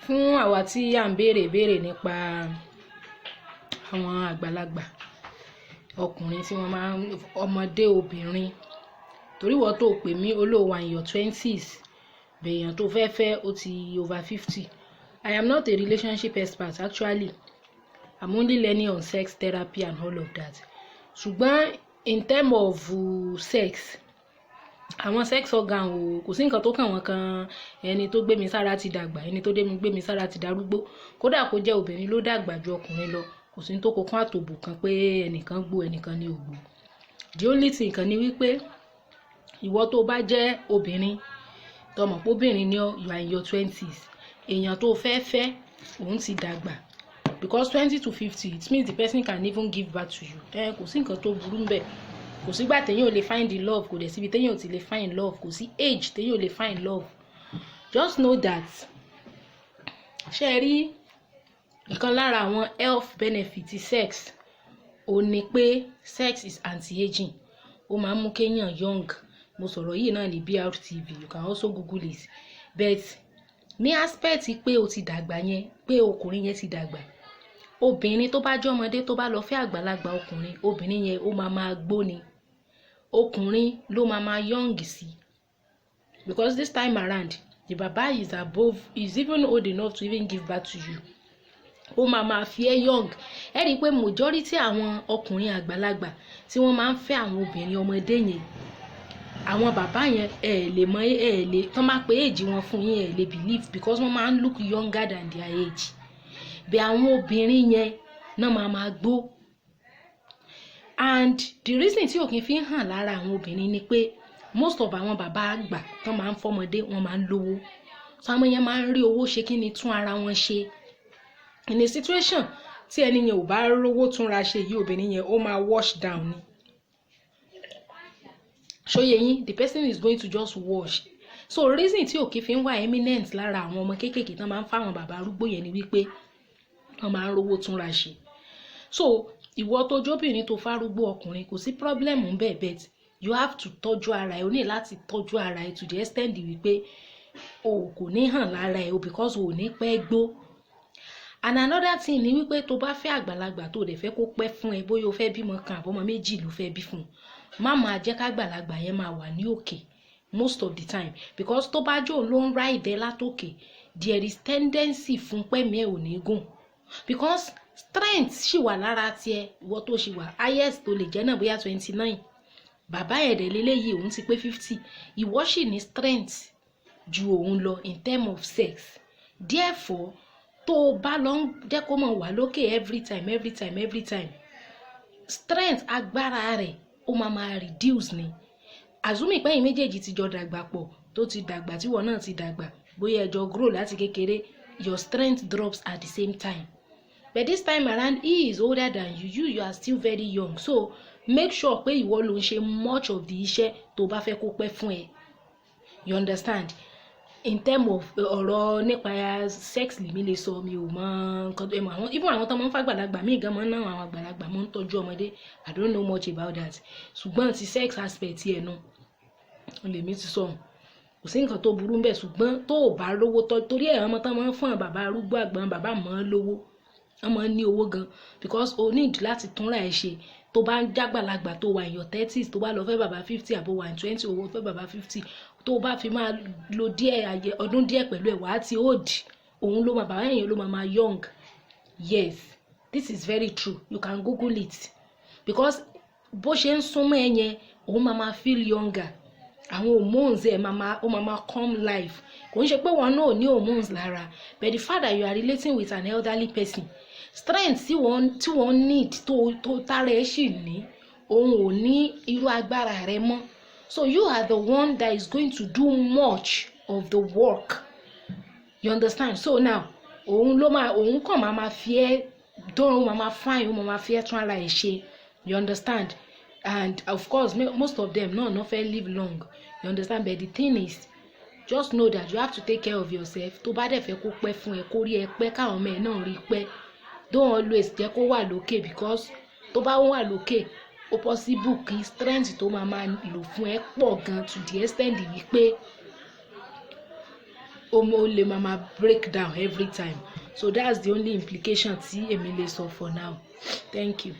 Fún àwa tí à ń béèrè ìbéèrè nípa àwọn àgbàlagbà ọkùnrin tí wọ́n máa ń ọmọdé obìnrin, torí ìwọ tó pè mí, o ló wà in your twenties, bèèyàn tó fẹ́ fẹ́ ó ti over 50. I am not a relationship expert actually. I'm only learning on sex therapy and all of that. Ṣùgbọ́n in term of sex, àwọn sex organ o, kò sí nǹkan tó kàn wọ́n kan. Ẹni tó gbé mi sára ti dàgbà, ẹni tó gbé mi sára ti darúgbó, kódà kó jẹ́ obìnrin ló dàgbà ju ọkùnrin lọ, kò sí ní tó kókó àtòbò kan pé ẹnìkan gbó, ẹnìkan ní ògbó. The only thing kan ni wípé ìwọ tó bá jẹ́ obìnrin, tó mọ̀ pé obìnrin ni ọ́, you are in your twenties, èèyàn tó fẹ́ fẹ́ òun ti dàgbà, because 20 to 50, it means the person can even give birth to you. Ẹ kò sí nǹkan tó burú ńbẹ̀. Kò sígbà téèyàn ò lè find the love, kò dẹ̀ síbi téèyàn ò ti lè find love, kò sí age téèyàn ò lè find love. Just know that, ṣé ẹ rí ìkan lára àwọn health benefit sex, ó ní pé sex is anti-aging. Ó máa ń mú kéèyàn young. Mo sọ̀rọ̀ yìí náà ní BRTV, you can also google it. But ní aspect pé o ti dàgbà yẹn, pé ọkùnrin yẹn ti dàgbà, obìnrin tó bá jẹ́ ọmọdé tó bá lọ fẹ́ àgbàlagbà ọkùnrin, obìnrin yẹn ó máa máa gbó ni, ọkùnrin ló máa máa young sí, because this time around the baba is above, is even old enough to even give birth to you. Ó máa máa fi ẹ́ young. Ẹ rí i pé majority àwọn ọkùnrin àgbàlagbà tí wọ́n máa ń fẹ́ àwọn obìnrin ọmọdé yẹn, àwọn bàbá yẹn, ẹ lè mọ, ẹ lè tán máa pé age wọn fún yín, ẹ lè believe, because wọ́n máa ń look younger than their age. Bí àwọn obìnrin yẹn náà máa máa gbó, and the reason tí òkín fi ń hàn lára àwọn obìnrin ni pé most of àwọn bàbá àgbà tán máa ń fọmọdé, wọ́n máa ń lówó. So àwọn yẹn máa ń rí owó ṣe kí ni, tún ara wọn ṣe. In a situation tí ẹni yẹn ò bá rówó túnra ṣe yìí, obìnrin yẹn ó máa wash down ni. Ṣó yé yín? The person is going to just wash. So reason tí òkè fi ń wà eminent lára àwọn ọmọ kéékèèké tán máa ń fáwọn bàbá arúgbó yẹn ni wípé wọ́n máa ń rówó túnra ṣe. So ìwọ tó jóbìnrin tó fárúgbó ọkùnrin, kò sí problem ńbẹ̀, but you have to tọ́jú ara ẹ. O ní láti tọ́jú ara ẹ to the extent wípé o kò ní hàn lára ẹ o, because o ò ní pẹ́ gbó. And another thing ni wípé tó bá fẹ́ àgbàlagbà tó dẹ̀ fẹ́ kó pẹ́ fún ẹ, bóyá o fẹ́ bímọ kan àbọ́mọ méjì ló fẹ́ bí fún un, má máa jẹ́ kágbàlagbà yẹn máa wà ní òkè most of the time, because tó bá jò ló ń ride ẹ látòkè, there is tendency fún pẹ́mí ẹ̀ ò ní gùn, because strength ṣì wà lára tiẹ̀. Ìwọ tó ṣì wà, highest tó lè jẹ́ náà bóyá 29, bàbá ẹ̀ dẹ̀ léléyìí òun ti pé 50, ìwọ ṣì ní strength ju òun lọ in term of sex. Therefore, tó o bá lọ ń jẹ́ kó mọ̀ wà lókè every time, every time, every time, strength, agbára rẹ̀ ó máa máa reduce ni. Assuming pé ẹ̀yin méjèèjì ti jọ dàgbà pọ̀, tó ti dàgbà, tíwọ náà ti dàgbà, bóyá ẹ jọ grow láti kékeré, your strength drops at the same time. But this time around he is older than you, you are still very young. So make sure pé ìwọ ló ń ṣe much of the iṣẹ́ tó bá fẹ́ kó pẹ́ fún ẹ. You understand? In term of ọ̀rọ̀ nípa sex lèmi lè sọ, mi ò mọ nǹkan tó ẹ mọ. Àwọn, even àwọn tó máa ń fàgbàlagbà míì gan máa ń ná àwọn àgbàlagbà máa ń tọ́jú ọmọdé, I don't know much about that. Ṣùgbọ́n ti sex aspect ẹ̀ nu lèmi ti sọ, kò sí nǹkan tó burú ńbẹ̀. Ṣùgbọ́n tó o bá lówó tọ́, torí ẹ̀ ọmọ tán máa ń fún bàbá arúgbó àgbọn, bàbá máa ń lówó, wọ́n máa ń ní owó gan, because o need láti túnra ẹ̀ ṣe. Tó bá ń jágbàlagbà tó wà in your thirties, tó bá lọ fẹ́ bàbá 50, àbò wà in 20, owó fẹ́ bàbá 50, tó bá fi máa lo díẹ̀ ayẹ ọdún díẹ̀ pẹ̀lú ẹ̀, wàá ti old. Òun ló máa, bàbá yẹn ló máa máa young. Yes, this is very true, you can google it, because bó ṣe ń súnmọ́ ẹ yẹn, òun máa máa feel younger. Àwọn hormones ẹ máa máa, ó máa máa come life. Kò ń ṣe pé wọn náà ò ní hormones lára, but the fact that you are relating with an elderly person, strength tí wọ́n need tó tára ẹ sì ní, òun ò ní irú agbára rẹ mọ́. So you are the one that is going to do much of the work, you understand? So now òun ló máa, òun kàn máa máa fi ẹ́ dán, ó máa máa fine, ó máa máa fi ẹ́ tún ara ẹ̀ ṣe, you understand? And of course most of them náà no fẹ́ live long, you understand? But the thing is, just know that you have to take care of yourself. Tó bá dẹ̀ fẹ́ kó pẹ́ fún ẹ, kó rí ẹ pẹ́, káwọn ọmọ ẹ náà rí pẹ́, don't always jẹ́ kó wà lókè, because tó bá wà lókè, ó possible kí strength tó máa máa lò fún ẹ pọ̀ gan to the extent wípé Ó lè máa break down every time. So that's the only implication tí èmi lè sọ for now. Thank you.